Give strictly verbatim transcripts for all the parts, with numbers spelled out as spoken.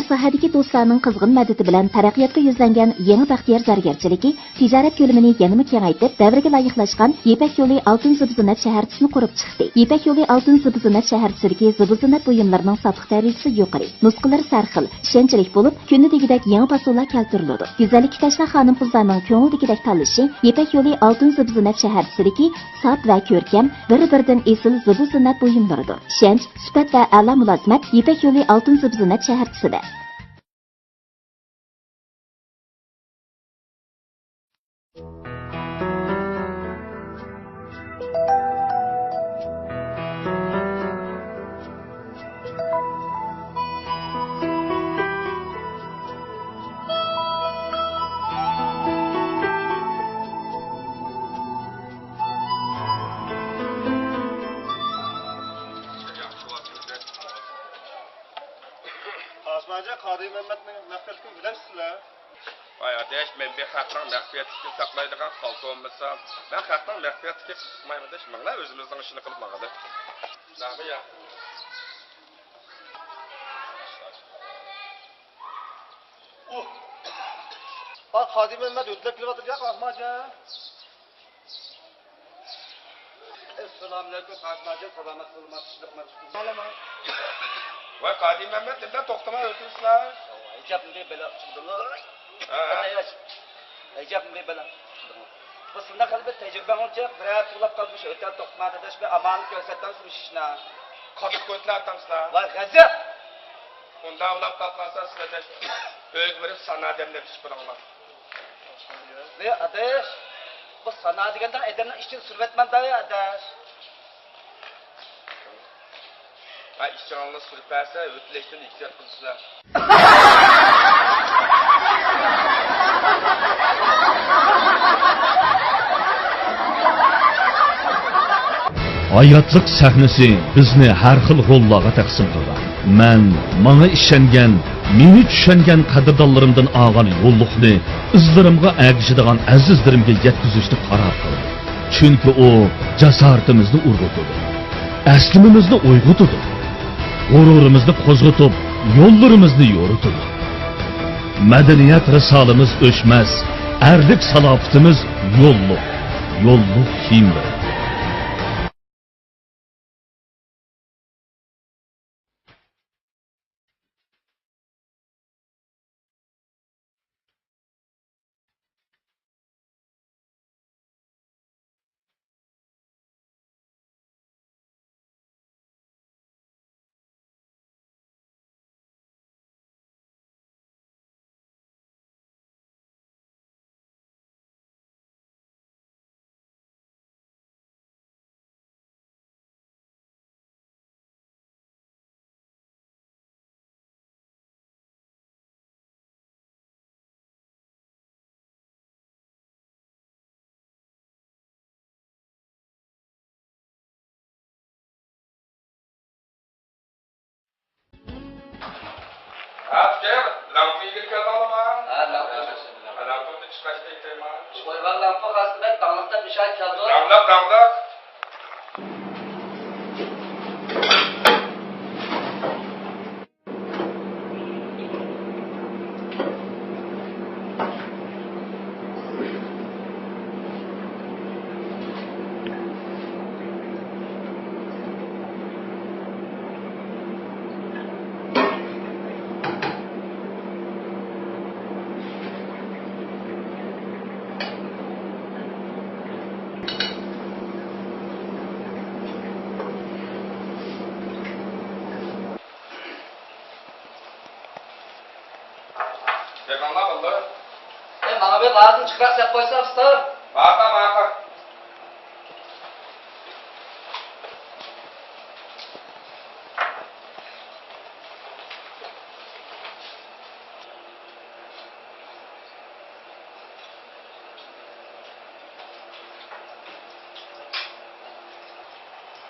ساھەدىكى دوستلارنىڭ قىزغىن مەدىتى بىلەن تەرەققىياتقا يۈزلەنگەن يېڭى بەختىيار زەرگەرچىلىكى تىجارەت كۆلىمىنى يەنىمۇ كېڭەيتىپ، دەۋرگە لايىقلاشقان يىپەك يولى ئالتۇن زىبۇ-زىننەت شەھەرچىسىنى قۇرۇپ چىقتى. يىپەك يولى ئالتۇن زىبۇ-زىننەت شەھەرچىسىدىكى زىبۇ-زىننەت بۇيۇملىرىنىڭ ساپلىق دەرىجىسى يۇقىرى، نۇسخىلىرى سەرخىل، ئىشەنچلىك بولۇپ، كۈندە دېگۈدەك يېڭى پاسونلار كەلتۈرۈلىدۇ. گۈزەللىككە تەشنا خانىم-قىزلارنىڭ كۆڭۈلدىكىدەك تاللىشى يىپەك يولى ئالتۇن زىبۇ-زىننەت شەھەرچىسىدىكى ساپ ۋە كۆركەم، بىر-بىرىدىن ئېسىل زىبۇ-زىننەت بۇيۇملىرىدۇر. ئىشەنچ، سۈپەت ۋە ئەلا مۇلازىمەت يىپەك يولى ئالتۇن زىبۇ-زىننەت شەھەرچىسىدە. قاسىم ھاجى، قادىر مەممەتنىڭ مەخپىيەتلىكىنى بىلەمسىزلەر؟ ۋاي ئاداش، مەن بىر خەقنىڭ مەخپىيەتلىكىنى ساقلايدىغان خالتا بولمىسام، مەن خەقنىڭ مەخپىيەتلىكىگە قىزىقمايمەن ئاداش، ماڭلا ئۆزىمىزنىڭ ئىشىنى قىلىپ ماڭايلى. نەمە يا؟ ئۇھ! ئا، قادىر مەممەت ھۆددىلەپ كېلىۋاتىدۇ يا، قاسىم ھاجى. ئەسسالامۇئەلەيكۇم، قاسىم ھاجى، سالامەت بولما، تۇشلۇقما، تۇشلۇقما. ۋاي، قادىر مەممەت، نېمىدە توختىماي ئۆتۈۋېتىسىلەر؟ ئەجەبمۇ بىر بەلا ئۇچرىدىڭلار. ھە. ئەجەبمۇ بىر بەلا ئۇچرىدىڭلار. بۇ سىلەرنىڭ خېلى بىر تەجرىبەڭلار جىق، بىرەر توۋلاپ قالدى مۇشۇ ئۆتەل توختىماي ئاداش، بىر ئامالنى كۆرسەتتىڭىز مۇشۇ ئىشنى. قاتتىق كۆتلەپ ئاتامسىلەر. ۋاي، غەزەپ! ئۇنداق ئۇلاپ قالماسا سىلەر ئۆيگە بېرىپ سانا ئادەملەر ئىچىپ بېرىڭلار. ۋەي ئاداش، بۇ سانا دېگەندە ئادەمنىڭ ئىچىنى سۈرۈۋەتمەمدۇ ئاداش؟ ھە، ئىچىڭلارنى سۈرۈپ بەرسە، ھۆددىلەشتىن ئېھتىيات قىلىسىلەر. ھاياتلىق سەھنىسى بىزنى ھەر خىل روللارغا تەقسىم قىلغان. مەن ماڭا ئىشەنگەن، مېنى چۈشەنگەن قەدىردانلىرىمدىن ئالغان يوللۇقنى ئىزلىرىمغا ئەگىشىدىغان ئەزىزلىرىمگە يەتكۈزۈشنى قارار قىلدىم. چۈنكى ئۇ جاسارىتىمىزنى ئۇرغۇتىدۇ، ئەسلىمىمىزنى ئويغىتىدۇ، غۇرۇرىمىزنى قوزغىتىپ، يوللىرىمىزنى يورۇتىدۇ. مەدەنىيەت رىسالىمىز ئۆچمەس، ئەرلىك سالاپىتىمىز يوللۇق، يوللۇق كىيىملىرى. ھە، ئۇكام، لامپا ئىگىلىك كەلدىڭلارمۇ؟ ھە، لامپا ئىگىلىك. ھە، لامپىنى چىقاش دەيتەيما. قويغان لامپا خاس بەك داڭلىق دەپ نىشان كەلدى. داڭلىق، داڭلىق. گېپىڭلار بولدى. ئەي، ماڭا بىر لازىم چىقراق سېلىپ قويسا، ئۇستا. ماقۇل، ماقۇل.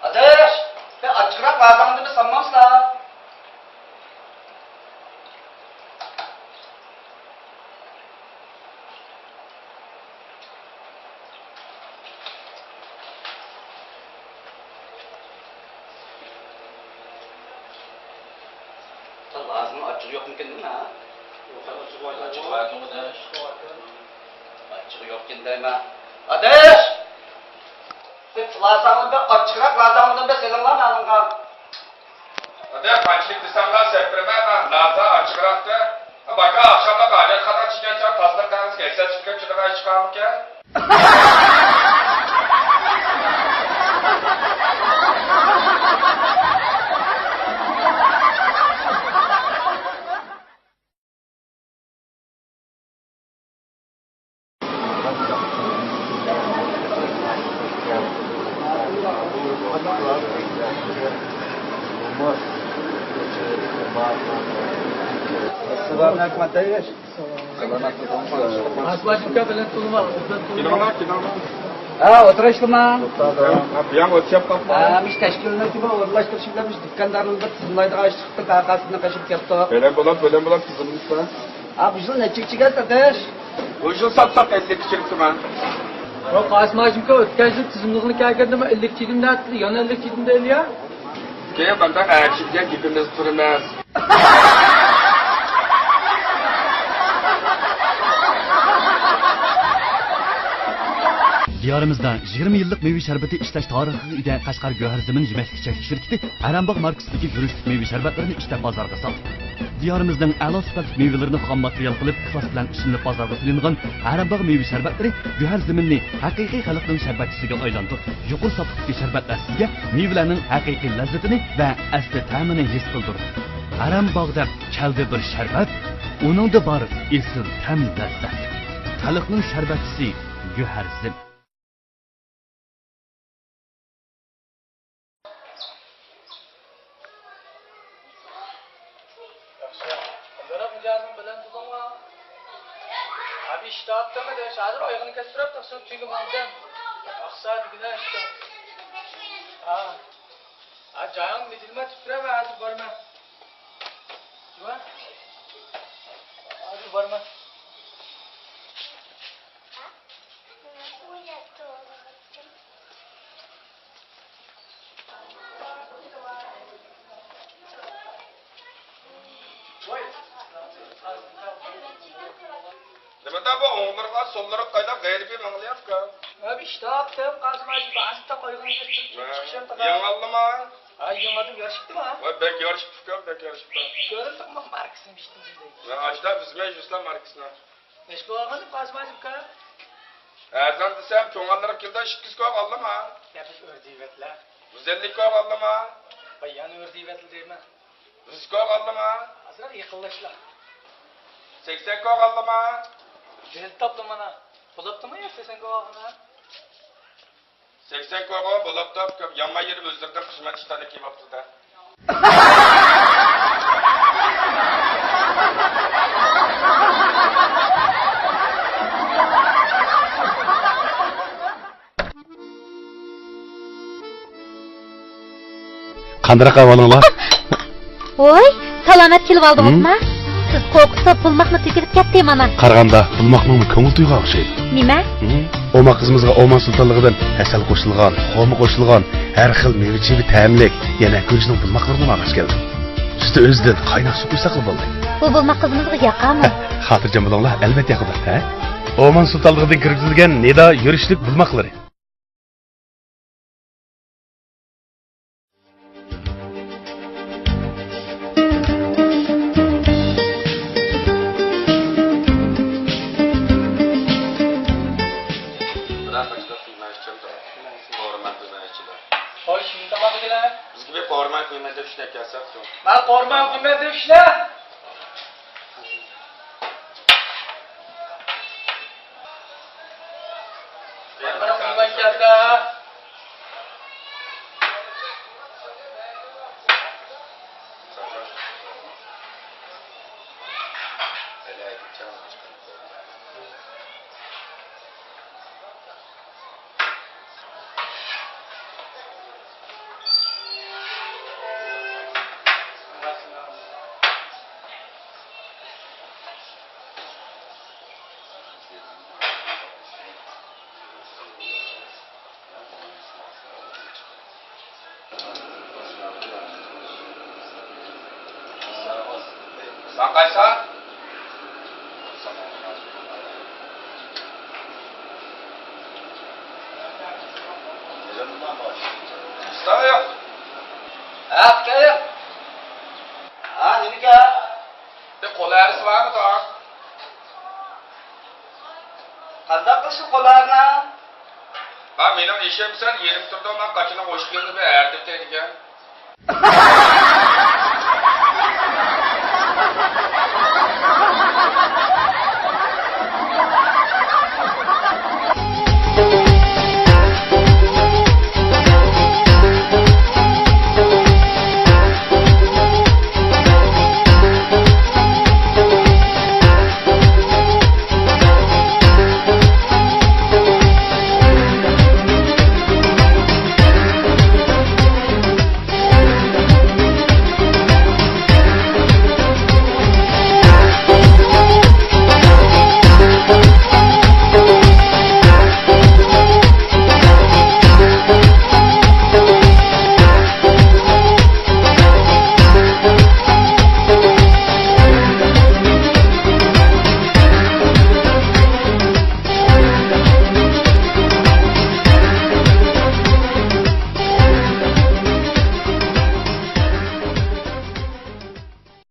ئاداش، بىر ئاچچىقراق ۋازاڭدىن بىر سالمامسىلا؟ لازىمنىڭ ئاچچىقى يوقمىكىن نېمە؟ ئاچچىقى باركەن ئاداش. ئاچچىقى يوقكەن دەيمەن. ئاداش! سىز لازاڭلارنى بەك ئاچچىقراق لازاڭلارنى بەك سېلىڭلار مەلۇمغا. ئاداش، قانچىلىك دېسەڭلار سەپ بېرىمەن مەن. لازا ئاچچىقراقتى. باكا ئاخشاملىق ھاجەتخانىغا چىققانچە تازىلىق قىلىڭىز، كەيسەر چىقىپ كېتىپ چىقىدىغان ئىش قالمىكەن؟ السلام عليكم، عطية. ئاسماجىكا بىلەن تۇرما. كېلىڭلار، كېلىڭلار. ھە، ئولتۇرۇشلىما؟ ھە، بۇيان ئولتۇرۇپ قاپلا. ھە، مۇشۇ تەشكىلنىڭكى بۇ ئورۇنلاشتۇرۇشى بىلەن مۇشۇ دۇكاندارنىڭ بىر تىزىملايدىغان ئىش چىقىپتۇ، بەقاسىدىن قېشىپ كەپتۇ. بىلەن بولۇپ، بىلەن بولۇپ تىزىملىسا. ھە، بۇ يىل نەچچە چىگەن ساتىش؟ بۇ يىل ساپ ساپ ئەللىك چىرىكتىما. ياق، ئاسماجىكا، ئۆتكەن يىل تىزىملىغىلى كەلگەندىمۇ ئەللىك چىدىم دەپتۇ، يەنە ئەللىك چىدىم دەيلى يا. كېيىن قانداق ئەرشىمگە گېپىمىزنى تۇرىمىز. دىيارىمىزدا يىگىرمە يىللىق مېۋە شەربىتى ئىشلەش تارىخىغا ئىگە قەشقەر گۆھەر زېمىن يېمەكلىك چەكلىك شىركىتى ئەرەمباغ ماركىسىدىكى يۈرۈشلۈك مېۋە شەربەتلىرىنى ئىشلەپ بازارغا سالدى. دىيارىمىزنىڭ ئەلا سۈپەتلىك مېۋىلىرىنى خام ماتېرىيال قىلىپ، ئىخلاس بىلەن ئىشلىنىپ بازارغا سېلىنغان ئەرەمباغ مېۋە شەربەتلىرى گۆھەر زېمىننى ھەقىقىي خەلقنىڭ شەربەتچىسىگە ئايلاندۇرۇپ، يۇقىرى ساپلىقتىكى شەربەتلەر سىزگە مېۋىلەرنىڭ ھەقىقىي لەززىتىنى ۋە ئەسلى تەمىنى ھېس قىلدۇرىدۇ. ئەرەمباغ دەپ كەلدى بىر شەربەت، ئۇنىڭدا بار ئېسىل تەم لەززەت. خەلقنىڭ شەربەتچىسى گۆھەر زېمىن. ياخشى. قانداق مىجەزىڭ بەلەن بولدۇڭما؟ ئەبى ئىشتاپتىمۇ دەش، ھازىر ئايىغىنى كەسىپ تۇرۇپ تاقسىڭ چۈنكى ماڭدىم. ئاقسا دېگىنە ئىشتا. ھا. ھا، جايىڭ مىجىلما تۇتۇپ تۇرۇپ ھازىر بارما. جۇما؟ ھازىر بارما. نېمىدە بۇ ئوڭلىرىغا، سوللىرىغا قايلاپ غەيرىي ماڭلىياپكەن؟ مەن ئىشتاپتىم، قاسىم ھاجى بازىتتا قويغان چىقىشىم. يېڭىلدىما؟ ھا، يېڭىدىم، يارىشىپتىما؟ ۋاي، بەك يارىشىپتۇ ئۇكام، بەك يارىشىپتۇ. كۆرۈندۈقمۇ ماركىسىنى بىشتىن. ۋە ئاشتا بىزمەن يۈسلا ماركىسىنى. نېمە بولغان قاسىم ھاجى ئۇكا؟ ئەرزان دېسەم، چوڭانلىرى كېلىدۇ، ئىككى يۈز كوغا ئالدىما؟ يا بىز ئۆردىۋەتلە. يۈز ئەللىك كوغا ئالدىما؟ ۋاي، يەنە ئۆردىۋەتلە دەيمەن. يۈز كوغا ئالدىما؟ ئازراق يېقىنلاشلا. سەكسەن كوغا ئالدىما؟ يۈز ئەللىك تاپتىم مانا. بولاپتىمۇ يا سەكسەن كوغا ئالغىنا؟ سەكسەن كوغا بولاپتۇ، يانما يېرى ئۆزلىرىدىن خىزمەت ئىشلارنى كىيىۋاپتۇ-دە. قانداق ئەھۋالىڭلار؟ ۋوي، سالامەت كېلىۋالدىڭىزما؟ ھىم؟ سىز قورقۇتۇپ بۇلماقنى تۆكۈلۈپ كەتتى مانا. قارىغاندا بۇلماقنىڭمۇ كۆڭۈل تۇيغان ئوخشايدۇ. نېمە؟ ھىم؟ ئوماق قىزىمىزغا ئومان سۇلتانلىقىدىن ھەسەل قوشۇلغان، خورما قوشۇلغان، ھەر خىل مېۋە-چېۋە تەملىك، يەنە گۈرۈچنىڭ بۇلماقلىرىمۇ ئالغاچ كەلدىم. سۈتى ئۆزىدىن قايناق سۇ قۇيساقلا بولدى. بۇ بۇلماق قىزىمىزغا ياقامۇ؟ خاتىرجەم بولۇڭلار، ئەلۋەتتە ياقىدۇ، ھە؟ ئومان سۇلتانلىقىدىن كىرگۈزۈلگەن نىدا يۈرۈشلۈك بۇلماقلىرى. بىرەر قاچىلاپ قۇيماي ئىچەمدۇ؟ قورۇماق قۇيماي ئىچىدۇ. خوش، شۇنداق دېگىلە. بىزگە بىر قورۇماق قۇيماي دەپ شۇنداق كەلسەپتۇ. مانا قورۇماق قۇيماي دەپ شۇنداق. ساڭا قايسا؟ ئۇستا يوق. ھە، ئۇكايىم. ھە، نېمە گەپ؟ بىر قول ھەرىسى بارمىدۇ؟ قانداق قىلسۇن قول ھەرىنى؟ ھە، مېنىڭ ئىشىم سەل يېرىم تۇرىدۇ، مەن قاچىنىڭ ھوش كېلىدۇ، بىر ھەرىدە ئۆتەيدىكەن.